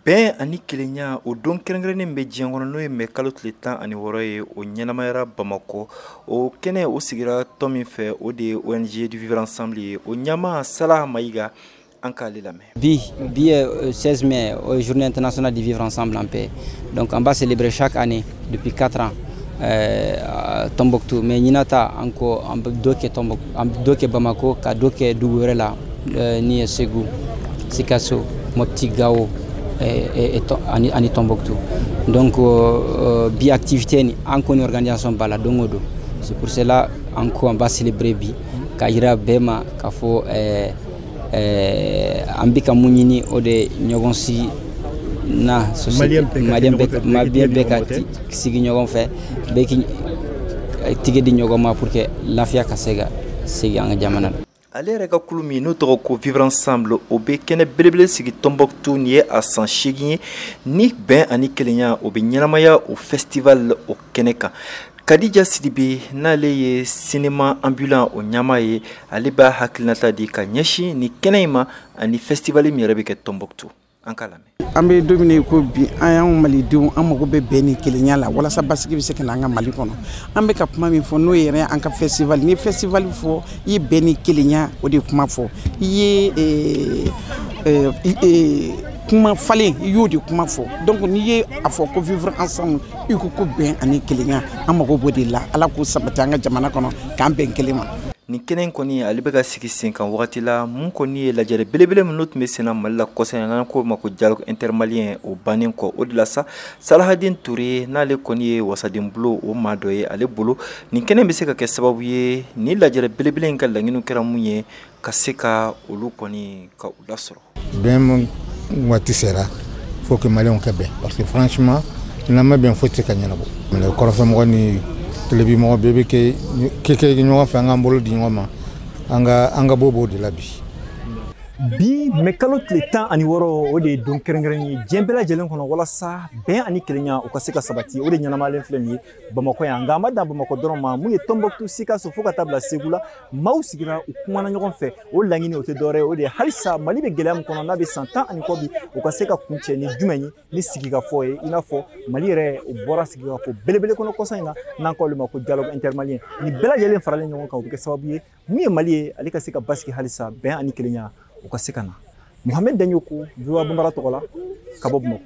Bɛn ani kelenya, o don kɛrɛnkɛrɛnnen bɛ diɲɛ kɔnɔ, n'o ye mɛ kalo tile 16 ye, o ɲɛnamayara Bamakɔ. O kɛnɛ, o sigira tɔn min fɛ, o de ye ONG du Vivre Ensemble ye. O ɲɛmaa Salah Mayiga, an k'ale lamɛn. Bi ye 16 mai, o ye Journée internationale du vivre ensemble en paix. Donc an b'a célébrer chaque année depuis 4 ans Tombouctou, mais ɲinan ta, an ko an bɛ dɔ kɛ Tombouctou, an bɛ dɔ kɛ Bamako, ka dɔ kɛ dugu wɛrɛ la ni ye Segu, Sikaso, Mopti, Gao ani Tombouctou. Donc bi activité ni an ko ni organisation b'a la don o don. C'est pour cela an ko an b'a célébrer bi ka yira bɛɛ ma k'a fɔ an bɛ ka mun ɲini, o de ɲɔgɔn sigi na société malien bɛɛ ka sigi ɲɔgɔn fɛ, bɛɛ k'i tigɛ di ɲɔgɔn ma pour que lafiya ka se ka segin an ka jamana la. Ale yɛrɛ ka kulu min n'o tɔgɔ ko Vivre Ensemble, o bɛ kɛnɛ belebele sigi Tombouctou. Nin ye a san 8 ye ni bɛn ani kelenya, o bɛ ɲɛnamaya o festival o kɛnɛ kan. Kadija Sidibe, n'ale ye cinéma ambulant o ɲɛmaa ye, ale b'a hakilinata di ka ɲɛsin ni kɛnɛ in ma ani festival min yɛrɛ bɛ kɛ Tombouctou. An k'a lamɛn. An bɛ don min na, ko bi, an y'anw malidenw, an mago bɛ bɛn ni kelenya la walasa basigi bɛ se ka na an ka Mali kɔnɔ. An bɛ ka kuma min fɔ, n'o yɛrɛ an ka festival, ni festival fɔ, i ye bɛn ni kelenya o de kuma fɔ, i ye kuma falen, i y'o de kuma fɔ. Donc n'i ye a fɔ ko vivre ensemble, i ko ko bɛn ani kelenya, an mago b'o de la. Ala k'o sabati an ka jamana kɔnɔ, k'an bɛn kelen ma. Nin kɛnɛ in kɔni, ale bɛ ka sigi sen kan wagati la mun kɔni ye lajɛrɛ belebele minnu tun bɛ senna Mali la kɔsɛbɛ, n'an k'o ma ko dialogue intermalien, o bannen kɔ. O de la sa, Salahadin Ture, n'ale kɔni ye wasaden bulon o maa dɔ ye, ale bolo nin kɛnɛ bɛ se ka kɛ sababu ye ni lajɛrɛ belebele in ka laɲiniw kɛra mun ye, ka se ka olu kɔni ka u lasɔrɔ. Bɛn mun waati sera, faut que maliyɛnw ka bɛn, parce que franchement, n'an ma bɛn, foyi tɛ se ka ɲɛnabɔ. Kɔrɔfɛmɔgɔ ni tilebimɔgɔ bɛɛ bɛ kɛ ɲɔgɔn fɛ, an k'an bolo di ɲɔgɔn ma, an ka bɔ b'o de la bi. Bi mɛ kalo tile 16, o de ye don kɛrɛnkɛrɛn ye diɲɛ bɛɛ lajɛlen kɔnɔ walasa bɛn ani kelenya o ka se ka sabati. O de ɲɛnamayalen filɛ nin ye Bamakɔ yan. Nka a ma dan Bamakɔ dɔrɔn ma. Mun ye Tombouctou, Sikaso, fo ka taa bila Segu la, maaw sigira, u kumana ɲɔgɔn fɛ. O laɲini, o tɛ dɔwɛrɛ ye, o de ye halisa Mali bɛ gɛlɛya min kɔnɔ, n'a bɛ san 10 ani kɔ bi, o ka se ka kuncɛ ni jumɛn ye? Ni sigikafɔ ye. I n'a fɔ Mali yɛrɛ, o bɔra sigikafɔ belebele kɔnɔ kɔsa in na, n'an k'olu ma ko dialogue intermalien. Nin bɛɛ lajɛlen faralen ɲɔgɔn kan, o bɛ kɛ sababu ye mun ye Mali ye, ale ka se ka basigi halisa, bɛn ani kelenya o ka se ka na. Mohamed Dagnoko, VOA Bambara tɔgɔ la, ka bɔ Bamakɔ.